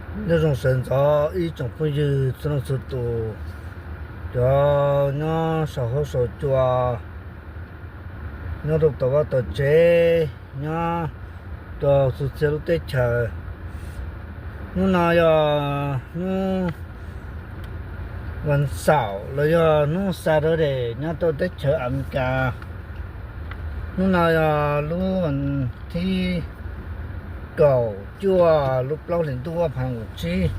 Nyob zoo sawv ntxov ib tsoom phooj ywg txhua leej txhua tus, cov nyob saum huab saum cua, nyob rau tom vaj tom tsev, nyob rau txhua txhia lub teb chaws. Hnub no yog hnub vas xaum los yog hnub Saturday nyob rau teb chaws Amelikas. Hnub no yog lub thib kaum cuaj lub plaub hlis ntuj ob phav kaum tsib.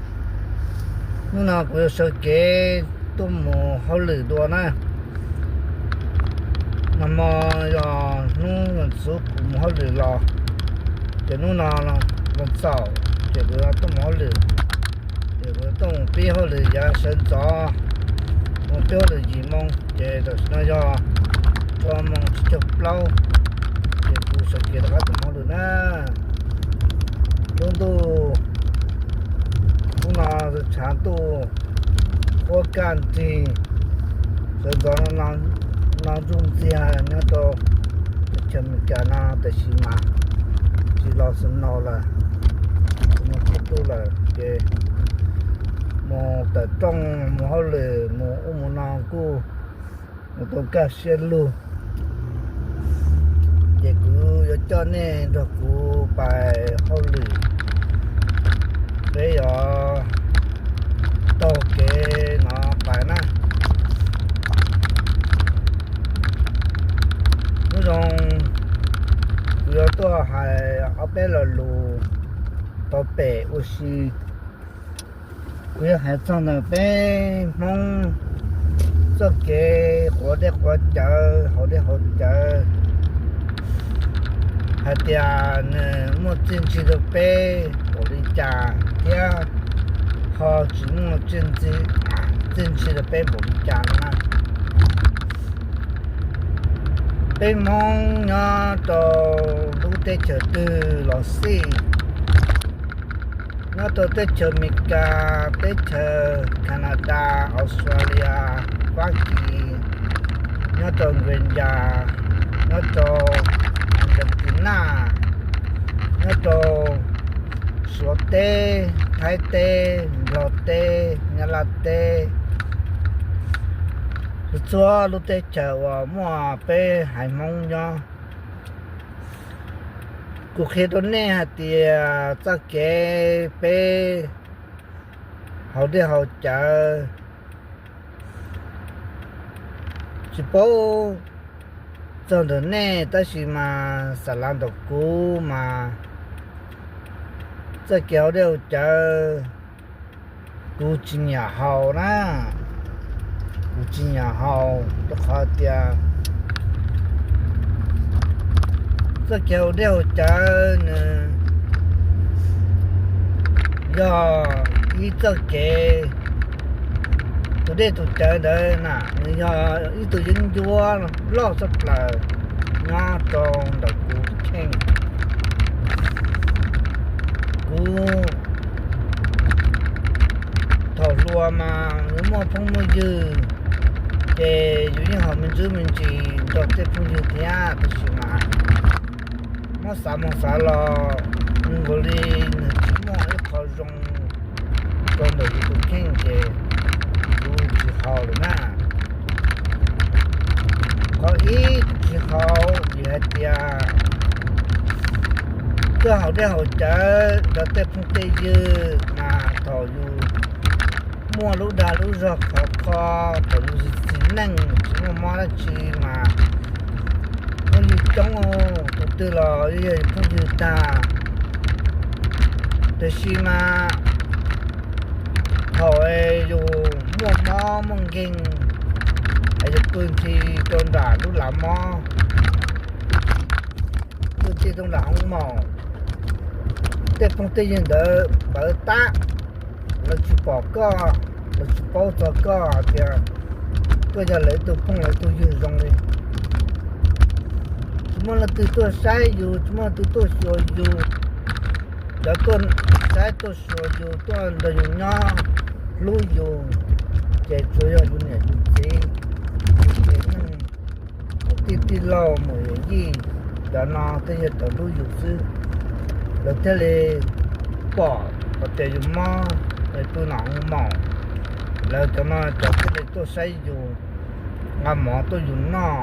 Hnub no kuv yuav sawv kev tuaj mus hauj lwm dua na. Nag hmo yog hnub vas xuv kuv mus hauj lwm los, ces hnub no vas xaum ces kuv yuav tuaj mus hauj lwm. Ces kuv tuaj mus pib hauj lwm yav sawv ntxov, mus pib hauj lwm yim moo, ces tam sim no yog rau moos tsib caug plaub, ces kuv sawv kev rov qab tuaj mus hauj lwm na. Lub ntuj hnub no tshav ntuj huab kaj nrig, sawv ntxov no ntsuj ntxiag nyob rau teb chaws Amelikas no, tab sis mas tsis los snow lawm, tsis los kub tu lawm ces mus tawm rooj mus hauj lwm mus ub mus no kuj mus tau kaj siab lug. Ces kuv yuav coj nej nrog kuv pais hauj lwm, peb yuav taug kev no pais na. Nyob zoo, kuv yuav tuaj hais ob peb lo lus tau pem ua si. Kuv yuav hais txog ntawm peb Hmoob txoj kev quav dej quav cawv, haus dej haus cawv, hais tias nws muaj txiaj ntsig rau peb npaum li cas thiab ho tsis muaj txiaj ntsig rau peb npaum li cas no na. Peb Hmoob nyob rau lub teb chaws twg los xij, nyob rau teb chaws Amelikas, teb chaws Canada, Australia, Fab Kis, nyob rau Nkenyas, nyob rau Argentina, nyob rau Suav teb, Thaib teb, Nplog teb, Nyab Laj teb, txhua lub teb chaws uas muaj peb haiv Hmoob nyob. Kuv qhia rau nej hais tias txoj kev peb haus dej haus cawv tsis paub txog ntawm nej, tab sis mas xam lav ntawm kuv mas txoj kev haus dej haus cawv kuv tsis nyiam haus na. Kuv tsis nyiam haus rau qhov tias txoj kev haus dej haus cawv nws yog ib txoj kev, tus dej tus cawv ntawd na nws yog ib tug yeeb ncuab loj tshaj plaws nyob rau ntawm kuv tus kheej. Kuv thaum hluas mas yus muaj phooj muaj ywg, ces yus yeej haus me ntsis me ntsis nrog tej phooj ywg thiab, tab sis mas muab xav mus xav los nws nkaus li nws tsis muaj ib qho zoo rau ntawm yus tus kheej ces kuv tsis haus lawm na. Qhov ib tsis haus vim hais tias koj haus dej haus cawv nrog tej phooj tej ywg mas thaum yus muaj lub dag lub zog khov kho, thaum yus txiv neej tsis muaj mob dab tsi mas phooj ywg coob, tus twg los yog yus phooj ywg tag. Tiam sis mas thaum yus muaj mob muaj nkeeg es yus pw nthi rau nram lub lav mob, pw nthi rau nram hoob maum, tej phooj tej ywg ntawd pawv tab, lawv tsis pom koj, lawv tsis paub txog koj hais tias koj yog lawv ib tug phooj lawv ib tug ywg zoo li. Tsis muaj leej twg tuaj saib yus, tsis muaj leej twg tuaj xyuas yus. Cov tuaj saib tuaj xyuas yus, tuaj nrog yus nyob, hlub yus, ces tsuas yog yus niam yus txiv, yus tsev neeg, yus tij tij laug mus yus yij, cov no thiaj yog cov hlub yus xwb. Lawv thiaj li pom Hos tias yus mob es pw noj hoo maum, lawv cov no cov thiaj li tuaj saib yus, nqa mov tuaj yus noj,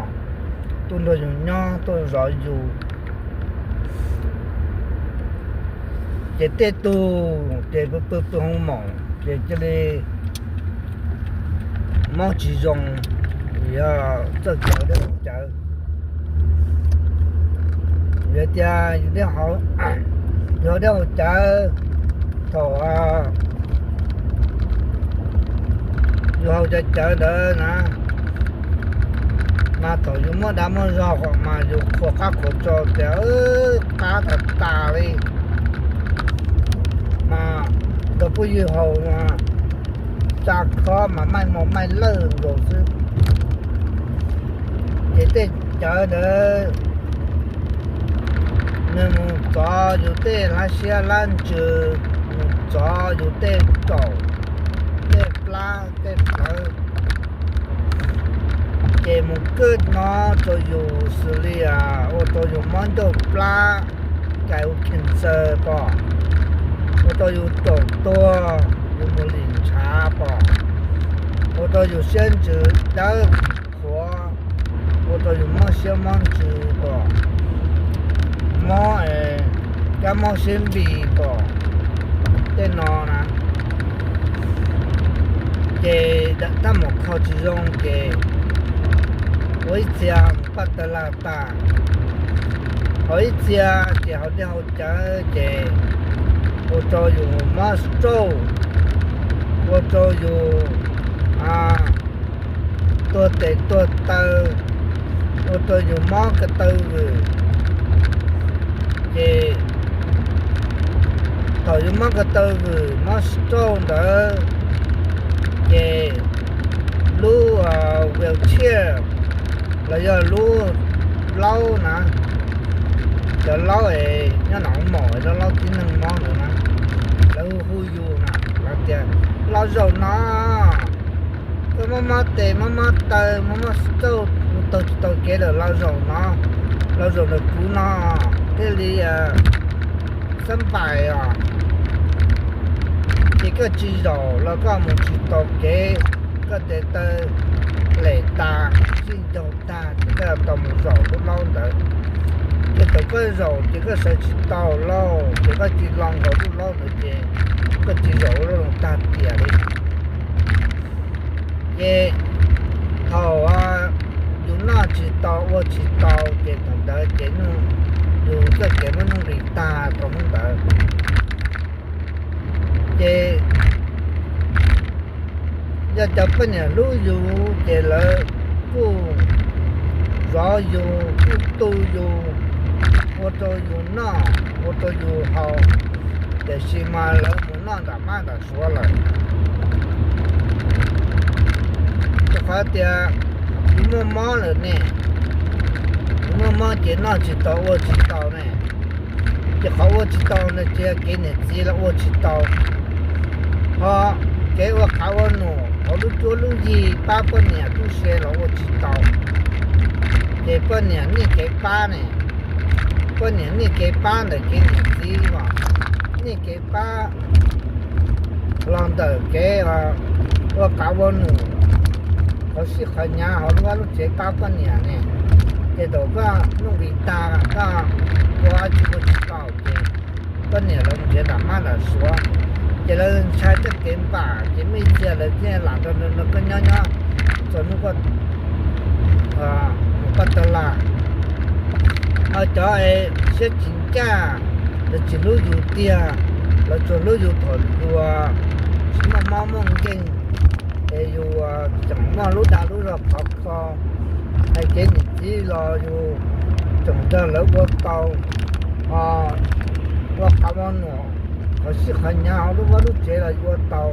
tuaj nrog yus nyob, tuaj zov yus. Ces tej tug ces pw pw hoo maum ces cia li mob tsis zoo, yog txawj cawv dab cawv. Yog tias yus dab hauv cawv, thaum yus haus cov cawv ntawd na, mas thaum yus muaj dag muaj zog mas yus qhuas qab qhuas tsaus tias qab tas tas li, mas ntawd pub yus haus mas tsa khob mas maij mos maij lawj nkaus xwb. Ces tej cawv ntawd nws mus txov yus tej hlab siab hlab ntsws, mus txov yus tej tsaum, tej plab tej plawv, ces mus kwj no rau yus xws li ua rau yus mob ncauj plab, kais ua cancer pom, ua rau yus tsaum tuag, yus mus lim ntshav pom, ua rau yus siab ntsws dawb qhuav, ua rau yus mob siab mob ntsws pom, mob kab mob siab npis pom, tej no na. Ces tab mus kho tsis zoo ces ua ib txhia mus paj tawg lag tag, ho ib txhia ces haus dej haus cawv ces ua rau yus mob stroke, ua rau yus tuag tes tuag taw, ua rau yus mob ko taw vwm. Ces thaum yus mob ko taw vwm mob stroke ntawd, ces lub wheelchair los yog lub laub na, cov laub es nyob nov mom, cov laub tib neeg mob ntawd na, lawv hu hu yus na, lawv tias los zaum no, koj mob mob tes mob mob taw mob mob stroke, taug tsis tau kev lawm los zaum no, los zaum ntawm kuv no thiaj li xab npais os. Ces koj tsis zaum los koj mus tsis tau kev, koj tes taw lem tas, sij ncaug tag ces koj tau mus zaum lub laub ntawd. Ces thaum koj zaum ces koj sawv tsis tau lauj, ces koj tsis lo nkaus lub laub ntawd ces koj tsis zaum lub laub tag tiam li. Ces thaum yus noj tsis tau ua tsis tau ces thaum ntawd ces yus txoj kev muaj nuj nqis tag rau hnub ntawd. Ces yog cov poj niam hlub yus ces lawv kuj zov yus, kuj tu yus, ua rau yus noj, ua rau yus haus, tiam sis mas lawv mus noj nram mab nram suav lawm. Rau qhov tias yus muaj mob lawm ne, yus muaj mob ces noj tsis tau ua tsis tau ne, ces qhov ua tsis tau no ces kev niam txiv los ua tsis tau, ho kev ua qhav ua num hauv lub cuab lub yig pab poj niam tub se los ua tsis tau. Ces poj niam niaj kev pab ne, poj niam niaj kev pab ntawm kev niam txiv os, niaj kev pab los ntawm kev ua qhav ua num, qhov sij qhov hnyav hauv lub vaj lub tsev pab poj niam ne, ces thaum koj nuj nqis tag koj ua dab tsi ua tsis tau ces poj niam lawv nrhiav nram mab nram suav, ces lawv ntshai txoj kev npam ces muaj ib txhia lawv thiaj lam nrog koj nyob nyob txog hnub koj mus paj tag lag. Ho cov siab tsis ncaj, lawv tsis hlub yus tiag, lawv tsuas hlub yus thaum yus tsis muaj mob muaj nkeeg, es yus tseem muaj lub dag lub zog khov kho, hais kev niam txiv los yus tseem nrog lawv ua tau, ho ua qhov ua num, qhov sij qhov hnyav hauv lub vaj lub tsev los yus ua tau,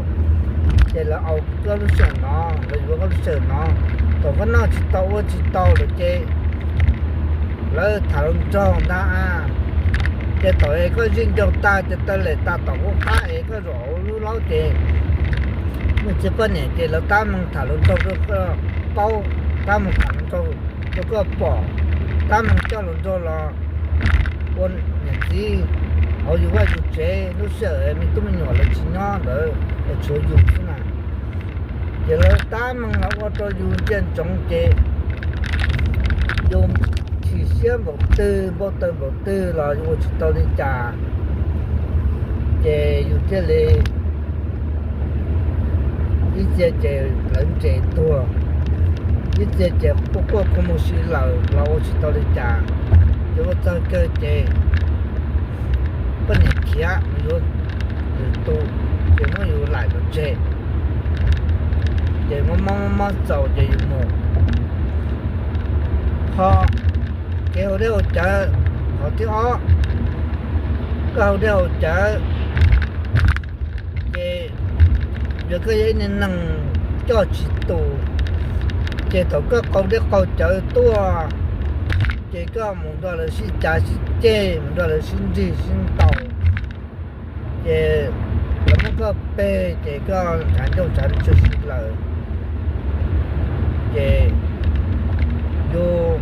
ces lawv au koj lub sij hawm no, lawv yuav koj lub sij hawm no. Thaum koj noj tsis tau ua tsis tau lawm ces lawv tham hluas nraug ntag. Ces thaum es koj zij ncaug tag ces taw lem tas tom qub qab es koj zaum hauv lub laub ces muaj txiv poj niam ces lawv tab meeg tham hluas nraug rau koj paub, tab meeg tham hluas nraug rau koj pom, tab meeg coj hluas nraug los ua niam txiv hauv yus vaj yus tsev lub sij hawm me tub me nyuam lawv tsis nyob ntawd, tshuav yus xwb na. Ces lawv tab meeg los ua rau yus ntsia ntsoov ces yus chim siab npaum twg npau taws npaum twg los yus ua tsis tau li cas. Ces yus thiaj li ib txhia ces lawv nres tuag, ib txhia ces quaj quaj kua muag si lawm los ua tsis tau li cas. Ces ua txog kawg ces poj niam khiav mus yuav lwm tus, ces muab yus laim pov tseg, ces mob mob mob txaus ces yus mus. Ho kev haus dej haus cawv, qhov thib ob, koj haus dej haus cawv ces yog koj yog ib niag neeg coj tsis tus, ces thaum koj qaug dej qaug cawv tuaj, ces koj mus nrog lawv sib cav sib ceg, mus nrog lawv sib nrig sib ntaus, ces lawv muab koj peg ces koj ntshav ncauj ntshav ntswg si lawm. Ces yus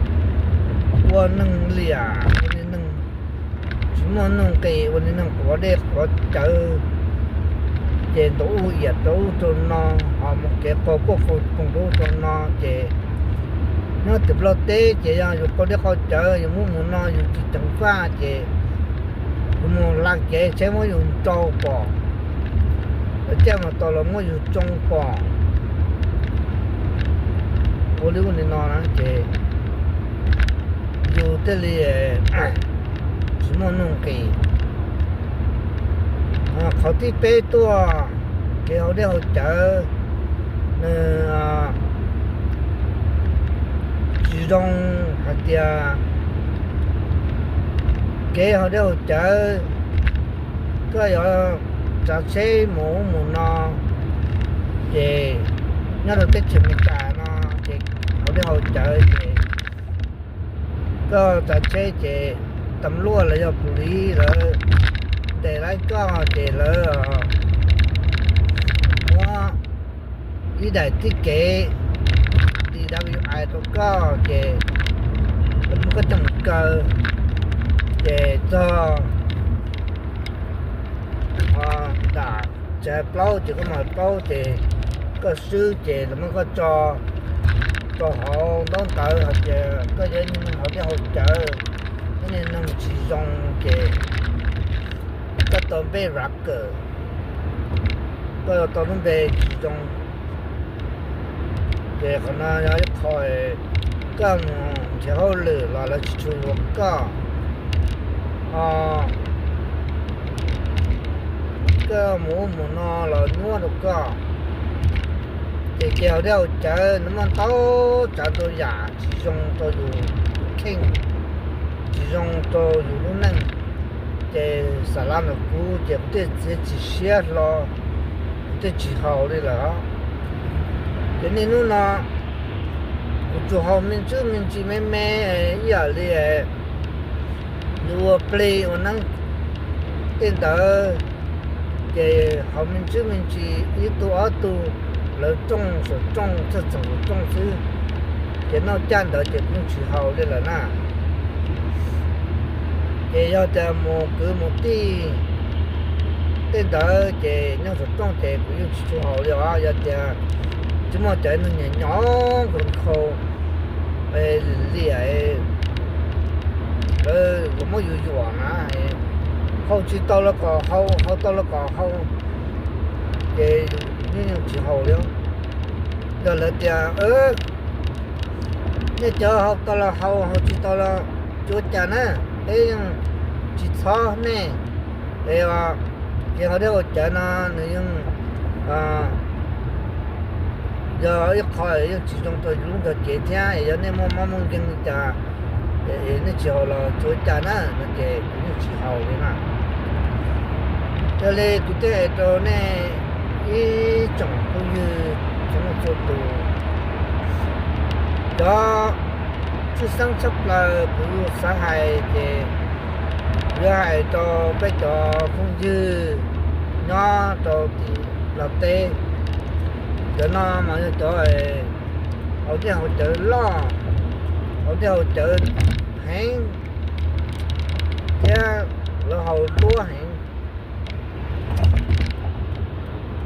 ua neeg liam, ua neeg tsis muaj nuj nqis, ua neeg quav dej quav cawv, ces ntaus ub iam rau ub rau no, ho mus kev qaug quaj qaug poog rau ub rau no, ces nyob tim Nplog teb ces yog yus qaug dej qaug cawv yus muab mus no yus tsis ceev faj ces yus mus hla kev tsheb muab yus nrau pom, lawv caij mus tau los muab yus tsoo pom. Ua li ub li no na ces yus thiaj li tsis muaj nuj nqis. Qhov thib peb tuaj, kev haus dej haus cawv, nws tsis zoo hais tias kev haus dej haus cawv, koj yuav tsav tsheb mus ub mus no, ces nyob rau teb chaws Amelikas no ces haus dej haus cawv ces koj tsav tsheb ces tas luaj los yog pus lis lawv ntes laib koj ces lawv muab ib daim txij kev D W I rau koj ces lawv muab koj coj mus kaw, ces txog nram tsev plaub ces koj mus plaub ces koj swb ces lawv muab koj tso rau hauv ntaub ntawv hais tias koj yog ib neeg haus dej haus cawv, ib neeg tsis zoo ces koj tau npe rov kawm, koj tau lub npe tsis zoo. Ces qhov no yog ib qho koj mus nrhiav hauj lwm los lawv tsis tshua yuav koj, ho koj mus ub mus no los nyuaj rau koj. Ces kev haus dej haus cawv nws muaj ntau tsav ntau yam tsis zoo rau yus tus kheej, tsis zoo rau yus lub neej. Ces xa la ntawm kuv ces kuv thiaj txiav txim siab hlo, kuv thiaj tsis haus li lawm. Ces niaj hnub no kuv tsuas haus me ntsis me ntsis me me ib yam li yus ua plig ua neeb tej ntawd, ces haus me ntsis me ntsis ib tug ob tug, lawv rooj saum rooj txog txog saum rooj xwb, ces noj caj ntawd ces kuv yeej tsis haus li lawm na. Ces yog tias mus kwv mus tij tej ntawd ces nyob saum rooj ces kuv yeej tsis tshua haus li os. Yog tias tsis muaj cov neeg nyiam nyob nkhaus nkhaus liam, lawv muab yus yuam na, haus tsis tau los kom haus, haus tau los kom haus, ces yeej tsis haus li. Yog lawv tias nej cov haus tau los haus, haus tsis tau los tsis ua cas na, peb yeej tsis txhob nej. Es kev haus dej haus cawv no nws yeej yog ib qho yeej tsis zoo rau yus lub ntsoj kev thiab, es yog nej muaj mob muaj nkeeg li cas, nej tsis haus los tsis ua cas na no ces kuv yeej tsis haus li na. Yog li kuv thiaj hais rau nej ib tsoom phooj ywg txhua leej txhua tus, cov tshwj xeeb tshaj plaws kuv xav hais ces kuv yuav hais rau peb cov phooj ywg nyob rau tim Nplog teb. Cov no mas yog cov haus dej haus cawv loj, haus dej haus cawv heev thiab Lawv haus duab heev,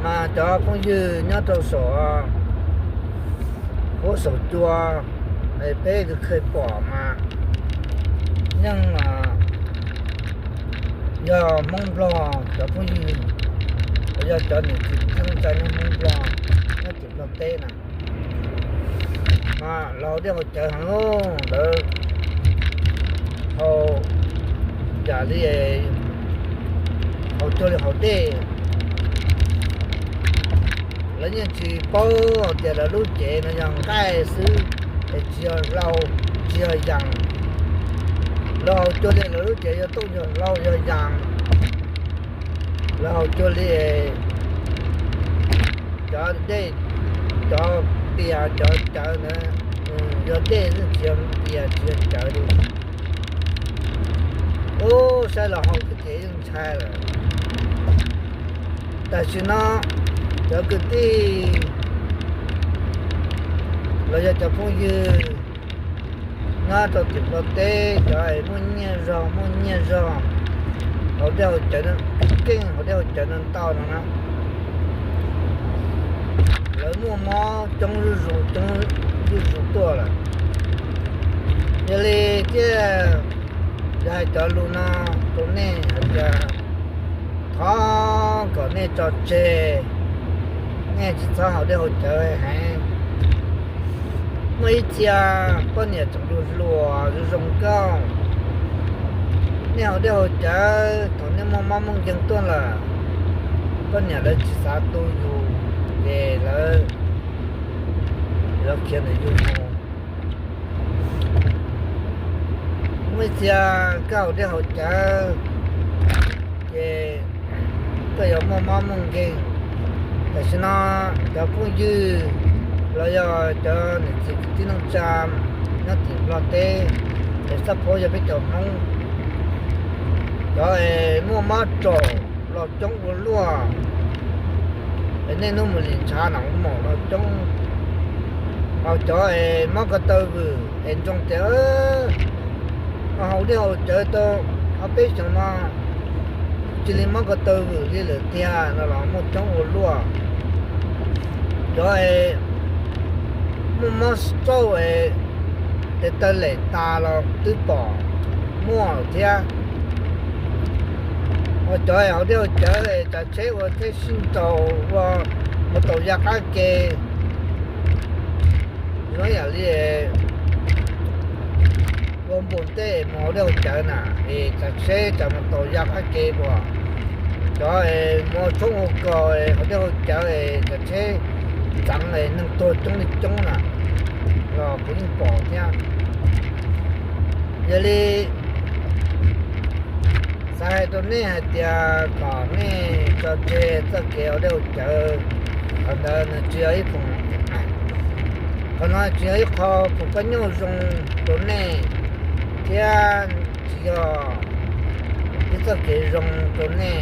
mas cov phooj ywg nyob rau saum huab saum cua, peb kheev pom mas yeej yog Hmoob Nplog cov phooj ywg, los yog cov niam txiv kwv tij neej tsa nyob Hmoob Nplog, nyob tim Nplog teb na. Mas lawv haus dej haus cawv heev, lawv haus yam li haus cuag li haus dej. Lawv yeej tsis paub hais tias lawv lub cev no yog nqaij xwb, es tsis yog hlau, tsis yog yas. Lawv haus cuag li lawv lub cev yog tooj yog hlau yog yas. Lawv haus cuag li cov dej, cov tias cov cawv na, yog dej xwb tsis yog tias tsis yog cawv li. Ub, saib los haus xwb ces yeej ntshai lawm. Tam sim no cov kwv tij los yog cov phooj ywg nyob rau tim Nplog teb, cov es muaj nyiaj zog muaj nyiaj zog, haus dej haus cawv, keej haus dej haus cawv ntau ntau no na, lawv muaj mob coob zuj zus, coob zuj zus tuaj lawm. Yog li thiaj yog hais cov lus no rau nej hais tias thov kom nej tso tseg, nej tsis txhob haus dej haus cawv heev. Muaj ib txhia poj niam tseem hluas hluas zoo zoo nkauj, nej haus dej haus cawv thaum nej muaj mob muaj nkeeg tuaj lawm, poj niam lawv tsis xav tu yus, ces lawv, lawv khiav ntawm yus mus. Muaj ib txhia koj haus dej haus cawv ces koj yuav muaj mob muaj nkeeg. Tam sim no cov phooj ywg los yog cov niam txiv kwv tij neej tsa nyob tim Nplog teb, es xab phob yog peb cov Hmoob, cov es muaj mob raum los coob ua luaj, es nej hnub mus lim ntshav no kuj mus los coob. Ho cov es mob ko taw vwm es nroo tias haus dej haus cawv tau ob peb xyoos no cia li mob ko taw vwm li lawm tiag no los muaj coob ua luaj. Cov es muaj mob stroke es tes taw lem tas los twb pom muaj thiab. Ho cov es haus dej haus cawv es tsav tsheb ua tsheb sib nraus ua mus taus ya qab ke, zoo yam li ua npus ntej mus haus dej haus cawv na, es tsav tsheb tsav mus taus ya qab ke uas cov es mus ua tshoob ua kos es haus dej haus cawv es tsav tsheb txeev es neeg tuag coob li coob na, los kuv yeej pom thiab. Yog li xav hais rau nej hais tias kom nej tso tseg txoj kev haus dej haus cawv. Qhov ntawd nws tsis yog ib, qhov no tsis yog ib qho foom kab nyuj zoo rau nej, thiab tsis yog ib txoj kev zoo rau nej.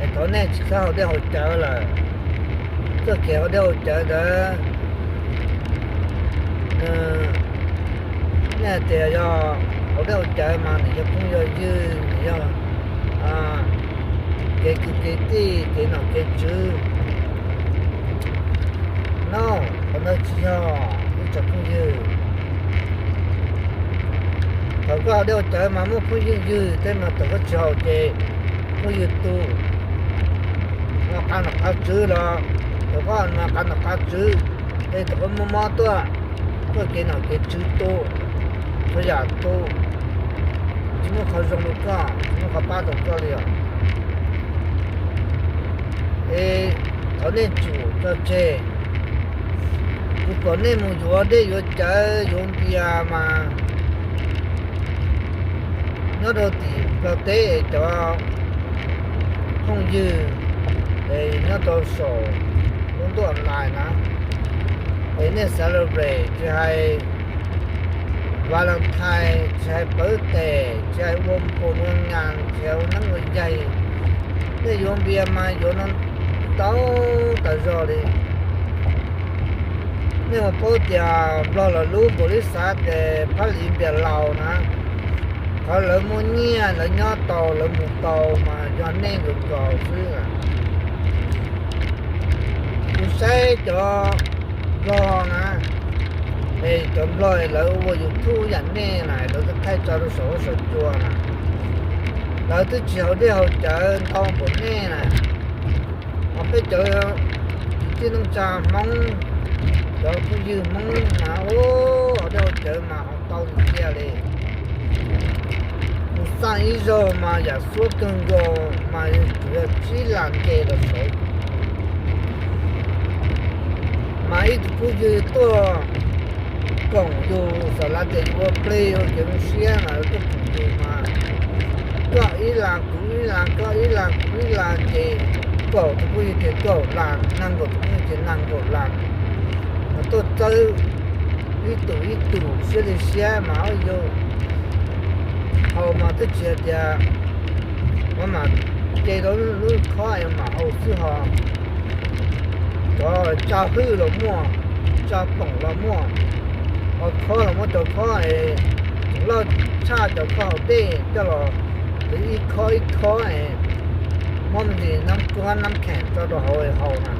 Es thov nej tsis txhob haus dej haus cawv lawm. Txoj kev haus dej haus cawv ntawd, nej hais tias yog haus dej haus cawv mas nws yog phooj yog ywg, nws yog kev kwv kev tij, kev nom kev tswv. No, qhov ntawd tsis yog ib tsoom phooj ywg. Thaum koj haus dej haus cawv mas muaj phooj ywg ywg tej, mas thaum koj tsis haus ces phooj ywg tu, qab nom qab tswv los, thaum koj qab nom qab tswv, es thaum koj muaj mob tuaj, koj kev nom kev tswv tu, txhua yam tu, tsis muaj qhov zoo rau koj, tsis muaj qhov pab rau koj li os. Es thov nej tsum tso tseg. Kuv pom nej mus yuav dej yuav cawv yuav npias mas nyob rau tim Nplog teb es cov phooj ywg es nyob rau saum lub ntuj online na, es nej celebrate tsis hais Valentine, tsis hais birthday, tsis hais ua npus ua nyas, tsis hais ua neeb ua yaig, nej yuav npias mas yuav ntau tas zog li. Nej mus paub tias Nplog los lub npaum li xav ces phab liv npias laus na, Qhov lawv muaj nyiaj lawv nyob tau lawv mus tau mas yog nej nkaus nkaus xwb. Kuv saib cov Nplog na, es cov Nplog lawv ua YouTube yam nej na lawv thaij tso rau saum huab saum cua na, lawv twb tsis haus dej haus cawv ntau npaum nej na. Ho peb cov kwv tij neej tsa Hmoob, cov phooj ywg Hmoob mas ua haus dej haus cawv mas haus tau tiag tiag li. Mus xaj ib zaug mas yam suab kawg nkaus mas tsuas yog tsib las nce los saud. Mas ib tug phooj ywg tuaj koom yus, xam lav tias yus ua plig ua kev zoo siab mas tuaj koom yus mas koj ib las kuv ib las, koj ib las kuv ib las ces kaum tus phooj ywg ces kaum las, nees nkaum tus phooj ywg ces nees nkaum las. Mas tuaj txawb ib tug ib tug siab li siab mas yus haus mas twb tsis hais tias ua mas ce rau lub khob es mam haus xwb ho. Cov tso hwj los muaj, tso poom los muaj, ho khob los muaj, cov khob es loj tshaj cov khob haus dej coj los, ib khob ib khob es muab me ntsis nab kuab nab kheem tso rau hauv es haus na.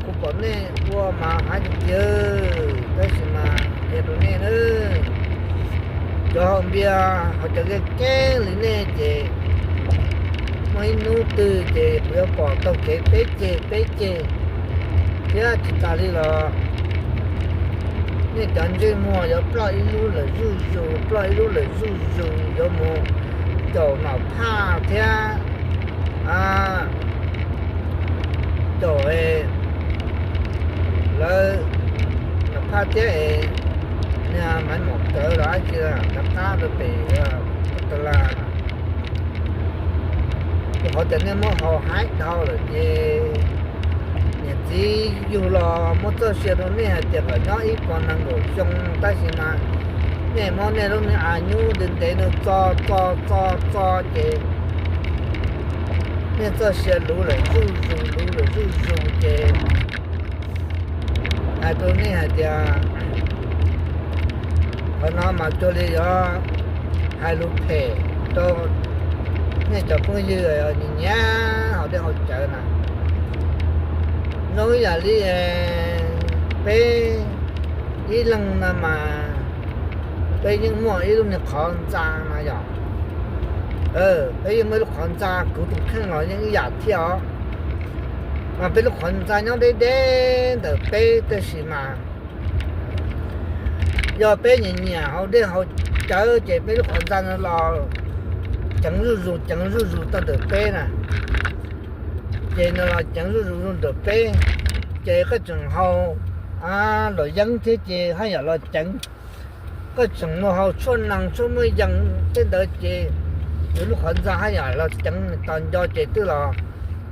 Kuv pom nej ua mas haib tiag tiag, tab sis mas qhia rau nej na, cov haus npias ho cov keeb keeb li nej ces muaj ib hnub twg ces kuv yuav pom taug kev peb ceg peb ceg thiab tsis tas li los nej cov ntsej muag yuav ploj ib lub lawm zuj zus, ploj ib lub lawm zuj zus, yuav mus caum nom phaj thiab caum lawv nom phaj thiab es niag Maiv Mom Kawv los dab tsi rov qab rau pem tas las. Rau qhov tias nej muab haus haib dhau lawm ces niam txiv yug los muab txoj sia rau nej hais tias kom nyob ib puas nees nkaum xyoo, tab sis mas nej muab nej lub me a nyub ntev ntev no txo txo txo txo ces nej txoj sia luv lawm zuj zus, luv lawm zuj zus ces hais rau nej hais tias qhov no mas cuag li yuav hais lus phem rau nej cov phooj ywg nyiam nyiam haus dej haus cawv na. Zoo ib yam li peb ib leeg no mas peb yeej muaj ib lub niag qhov ntxa no yog, peb yeej muaj ib lub qhov ntxa, kuv tus kheej los yeej ib yam thiab os. Mas peb lub qhov ntxa nyob deb deb ntawm peb, tab sis mas yog peb nyiam nyiam haus dej haus cawv ces peb lub qhov ntxa no los ceev zuj zus ceev zuj zus tau ntawm peb na. Ces nws los ceev zuj zus ntawm peb, ces koj tseem haus luam yeeb thiab ces haj yam los ceev. Koj tseem mus haus tshuaj nees tshuaj muaj yees tej ntawd ces yus lub qhov ntxa haj yam los ceev, tos nco ces twb los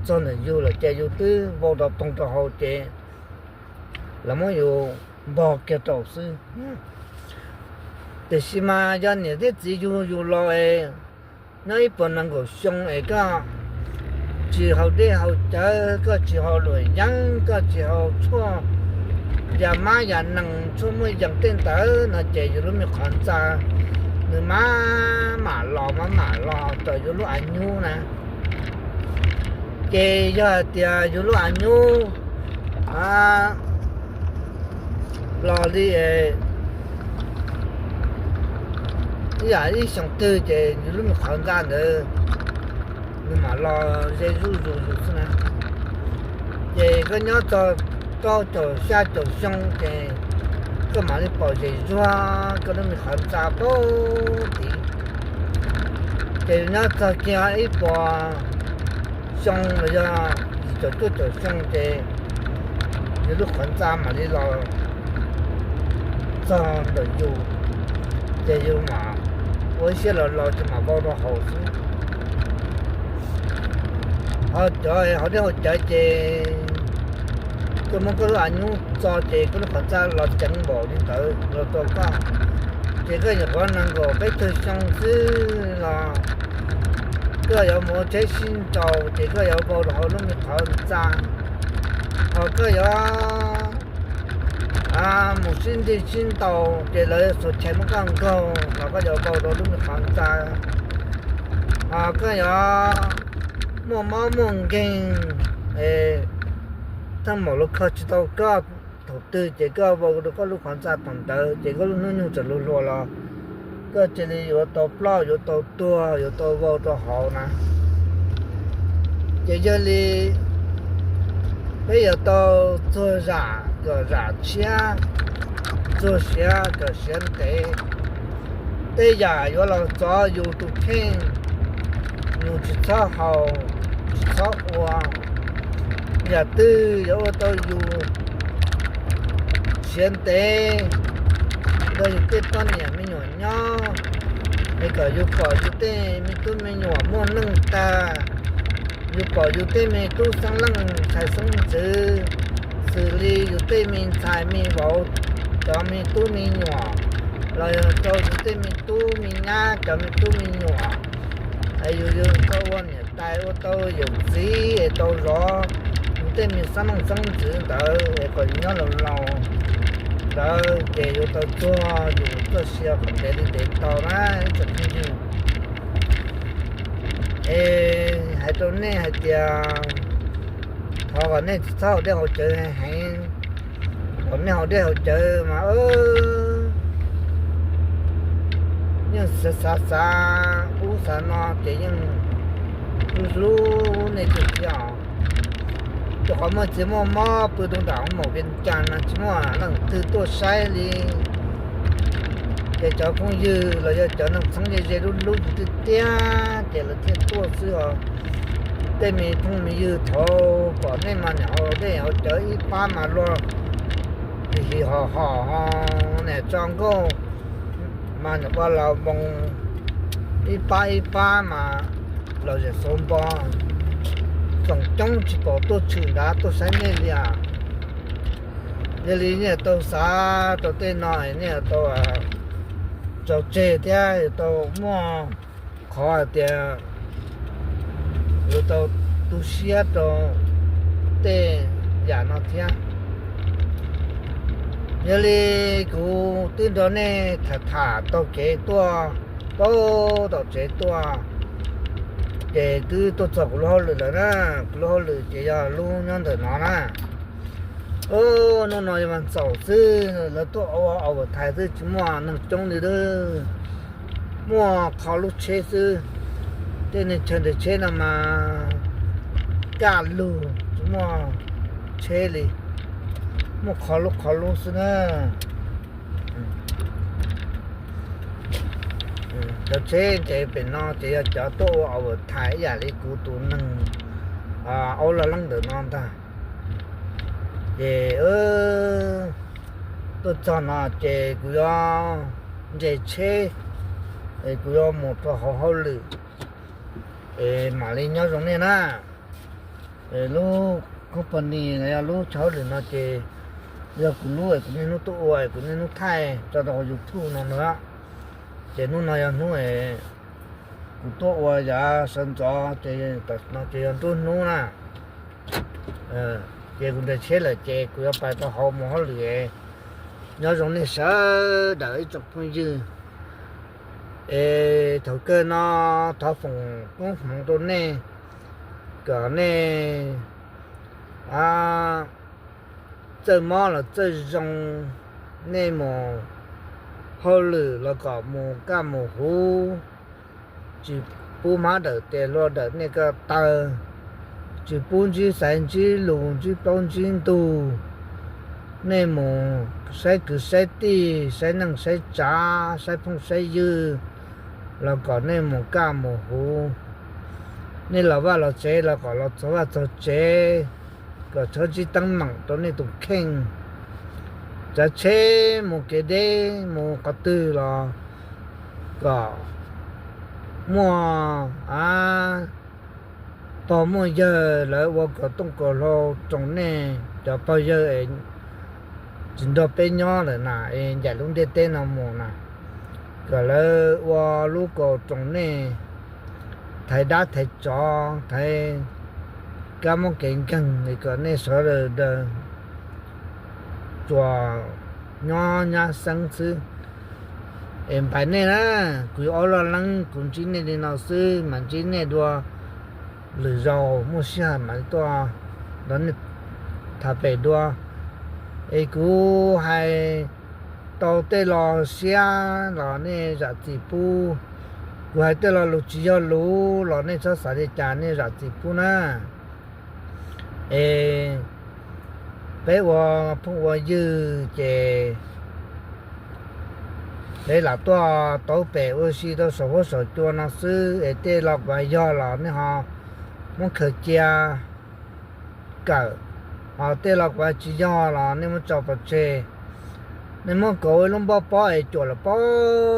txog ntawm yus lawm ces yus twb vau rau poog rau hauv ces los muab yus npog kiag rau xwb. Tiam sis mas yog niam thiab txiv yug yus los es nyob ib puas nees nkaum xyoo es koj tsis haus dej haus cawv, koj tsis haus luam yeeb, koj tsis haus tshuaj ya mab ya nees tshuaj muaj yees tej ntawd no ces yus lub me qhov ntxa nws mam mam los mam mam los raws yus lub a nyub na. Ces yog hais tias yus lub a nyub los li ib yam ib xyoos twg ces yus lub me qhov ntxa ntawd nws mam los ze zuj zus zus xwb na. Ces koj nyob txog rau caum xya caum xyoo ces koj mam li pom zem zuag koj lub me qhov ntxa pem tid. Ces yus nyob txog kiag ib puas xyoo los yog yim caum cuaj caum xyoo ces yus lub qhov ntxa mam li los txog ntawm yus, ces yus mam ua ib siab los laus ces mam vau rau hauv xwb. Ho cov haus dej haus cawv ces koj muab koj lub a nyub txo ces koj lub qhov ntxa los ceev npaum li ntawd los rau koj. Ces koj nyuam qhuav nees nkaum peb caug xyoo xwb los koj yuav mus ua tsheb sib nraus ces koj yuav vau rau hauv lub me qhov ntxa. Ho koj yuav mus sib nti sib ntaus ces lawv xuas chais muab koj nkaug los koj yuav vau rau lub me qhov ntxa. Ho koj yuav muaj mob muaj nkeeg, thaj maum luag kho tsis tau koj thaum twg ces koj vau rau koj lub qhov ntxa thaum ntawd ces koj lub hnub nyoog txawm luag hluas los koj cia li yuav tau ploj, yuav tau tuag, yuav tau vau rau hauv na. Ces yog li peb yuav tau txuag zam kom zam tshiab, txuag siav kom siav ntev. Tej yam yuav los txov yus tus kheej, yus tsis txhob haus, tsis txhob ua. Yam twg yuav ua tau yus siav ntev, nrog yus tej poj niam me nyuam nyob, es kom yus pom yus tej me tub me nyuam muaj neej tag, yus pom yus tej me tub xeeb leej ntxhais xeeb ntxwv, xws li yus tej me ntxhais me vauv cov me tub me nyuam, los yog rau yus tej me tub me nyab cov me tub me nyuam, es yus yuav tau ua niam tais ua tau yawm txiv es tau zov yus tej me xeeb leej xeeb ntxwv ntawd es kom yus nyob laus laus ntawd ces yuav tau txuag yus txoj sia kom ntev li ntev tau na ib tsoom phooj ywg. Es hais rau nej hais tias thov kom nej tsis txhob haus dej haus cawv heev, kom nej haus dej haus cawv mas yeej xav xav ub xav no ces yeej hlub hlub nej tiag tiag os. Rau qhov muaj txiag muaj mob pw rau nram hauv maum Vias Cas mas tsis muaj leej twg tuaj saib li. Ces cov phooj ywg los yog cov neeg txheeb ze ze hlub hlub yus tiag tiag ces lawv thiaj tuaj xwb os. Tej me phooj me ywg thaud kom nej mas niam haus dej haus cawv ib pab mas luag him him hom hom ho niam tso nkauj mas niam ua los moo ib pab ib pab mas los zem xuv npo, tsoom coob tsis pom tuaj tshwm nrad tuaj saib nej li as. Yog li nej tau xav rau tej no nej tau tso tseg thiab yuav tau muaj qhov hais tias yuav tau tu siab rau tej yam no thiab. Yog li kuv twb nrog nej tham tham taug kev tuaj, paub tom tsev tuaj, ces twb tuaj txog kuv lub hauj lwm lawm na. Kuv lub hauj lwm ces yog lub nyob ntawm no na. Hnub no yog vas xaum xwb, lawv tuaj ua overtime xwb tsis muaj neeg coob li lawm. Muaj qho lub tsheb xwb. Tej neeg chaw nres tsheb no mas kaj lug tsis muaj tsheb li, muaj qho lub qho lub xwb na. Cov tsheb nres pem no ces yog cov tuaj ua overtime ib yam li kuv tus neeg aub laj leeb ntawm no ntag. Ces tuaj txog no ces kuv yuav nres tsheb, es kuv yuav mus rau hauv hauj lwm, es mam li nyob zoo nej na. Lub company los yog lub chaw hauj lwm no ces yog kuv lub es kuv niaj hnub tuaj ua es kuv niaj hnub thaij tso rau hauv YouTube no na. Ces hnub no yog hnub kuv tuaj ua yav sawv ntxov ces tam sim no ces yog nruab hnub na. Ces kuv nres tsheb lawm ces kuv yuav pais rau hauv mus hauj lwm. Nyob zoo nej sawv daws ib tsoom phooj ywg. Es thaum kawg no thov foom koob hmoov rau nej kom nej txawj mob los txawj zoo, nej mus hauj lwm los kom mus kaj mus huv, tsis pub hmab dawm tes hlua dawm nej ko taw, tsis pub ntsib xaiv ntsib lus ntsib plaub ntsib ntug. Nej mus saib kwv saib tij, saib neej saib tsav, saib phooj saib ywg los kom nej mus kaj mus huv. Nej los vaj los tsev los kom los txog vaj txog tsev, kom txhob ntsib teeb meem rau nej tus kheej. Tsav tsheb mus kev deb mus qhov twg los kom muaj pog muaj yawg lawv ua kom tooj kom hlau roos nej cov pog yawg es tsis nrog peb nyob lawm na, es ncaim lub ntiaj teb no mus na, kom lawv ua lub kaus roos nej, thaiv dab thaiv tsov, thaiv kab mob kev nkeeg, kom nej sawv daws tsuas nyob nyab xeeb xwb. Es npais nej na, kuv yuav ua loj leeb kuv ntsib nej li no xwb, mas ntsib nej dua lwm zaus muaj sij hawm mas tuaj nrog nej tham pem dua. Es kuv hais tau tej lo siab los nej zam txim pub, kuv hais tej lo lus tsis yog lus los nej txhob xav li cas, nej zam txim pub na. Es peb ua phooj ua ywg ces peb lam tuaj taub pem ua si rau saum huab saum cua no xwb, es tej lo kuv hais yog los nej ho muab khaws cia kawm, ho tej lo kuv hais tsis yog los nej muab tso pov tseg. Nej muab kuv ua ib lub npoj pob es cuam los puag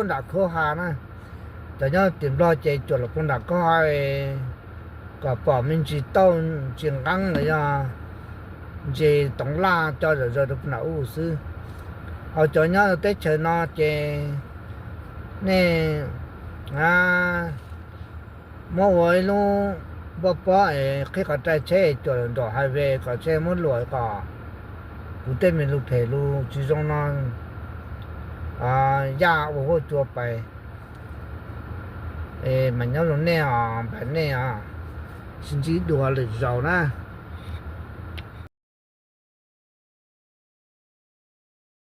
nram khaub ha na, cov nyob tim Nplog ces cuam los puag nram khaub ha, kom pom me ntsis tauj ntsis nqeeb los yog ntsis toov laj co zom zaws rau puag nram ub xwb. Ho cov nyob teb chaws no ces nej muab ua ib lub npoj pob es qhib qhov rai tsheb cuam los nram highway kom tsheb muab luam kom kuv tej me lus phem lus tsis zoo no yaj ua huab cua pais, mas nyob zoo nej os, npais nej os, sib ntsib dua lwm zaus na.